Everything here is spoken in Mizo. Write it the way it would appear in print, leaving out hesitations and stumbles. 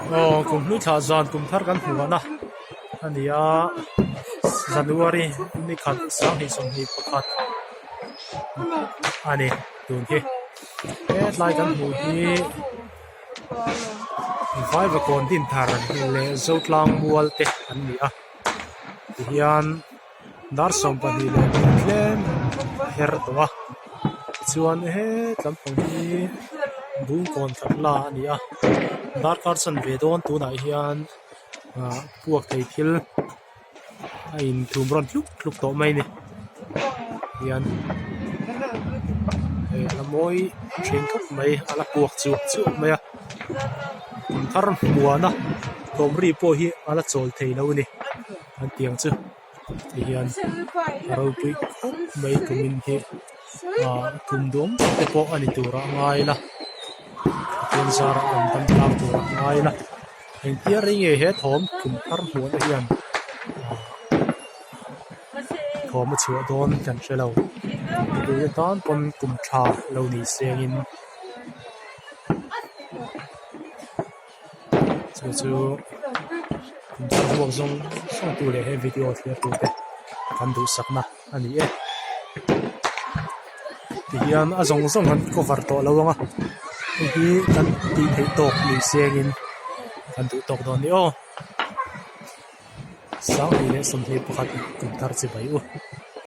Aw kum hlui thlah zan kum thar kan hmuh a a ni a January ni khat sanghnih sawmhnih pakhat a ni tun hi hetlai kan hmuh hi Vaivakawn Dinthar leh Zotlang mual te an ni a tihian. Dar 12 leh pahnih tlem a her tawh a tichuan he tlampang hi bungkawn khat la a ni a darkar chanve dawn tunah hian ah puak thei thil a inthum rawn tluk tluk tawh mai a ni hian hei a la mawi thin khawp mai a la puak chuak chuak mai a kum thar hmuahna thawm ri pawh hi a la chawl thei lo a ni. An tiang chu ti hian a ropui khawp mai kumin hi ah kum duam te pawh a ni tur a ngai la Pathian zarah an dam tlang tur a ngai la engtia rei nge he thawm kum thar hmuhna hian ah thawm a chhuah dawn kan hre lo mipui te tan pawn kum tha lo ni sengin. Chu chu kum thar vuak zawng zawng tu leh he video thlir tu te kan duhsakna a ni e. Tihian a zawng zawng kan cover tawh lo ang a hei hi kan tih theih tawk ni sengin kan duh tawk dawn a ni aw. 21 leh 21 kum thar chibai u.